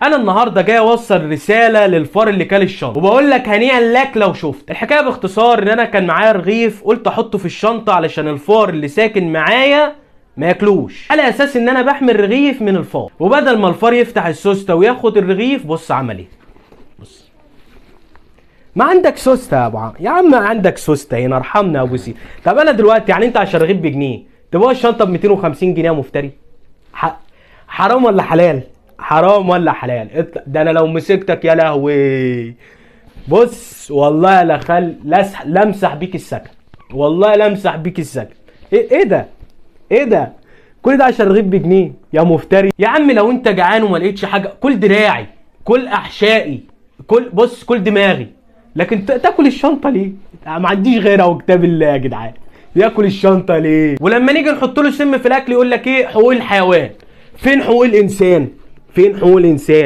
انا النهارده جاي اوصل رسالة للفار اللي كل الشنطة، وبقول لك هنيئا لك لو شفت. الحكاية باختصار ان انا كان معايا رغيف، قلت احطه في الشنطة علشان الفار اللي ساكن معايا ما ياكلوش، على اساس ان انا بحمل رغيف من الفار. وبدل ما الفار يفتح السوسته وياخد الرغيف، بص عمل ايه. بص، ما عندك سوسته يا ابو عم، يا عم عندك سوسته هنا، ارحمنا يا ابو سيد. طب انا دلوقتي يعني انت عشان رغيف بجنيه تبقى الشنطة ب 250 جنيه يا مفتري؟ حرام ولا حلال؟ حرام ولا حلال؟ ده انا لو مسكتك يا لهوي، بص والله لا خل لمسح بيك السكن، والله لمسح بيك السكن. ايه ده؟ ايه ده؟ كل ده عشان رغيف بجنيه يا مفتري؟ يا عم لو انت جعان وما لقيتش حاجة كل دراعي، كل احشائي، كل بص كل دماغي، لكن تاكل الشنطة ليه؟ ما عنديش غيرها وكتاب الله يا جدعان. ياكل الشنطة ليه؟ ولما نيجي نحط له سم في الاكل يقول لك ايه؟ حقوق الحيوان. فين حقوق الانسان؟ فين حقوق الانسان؟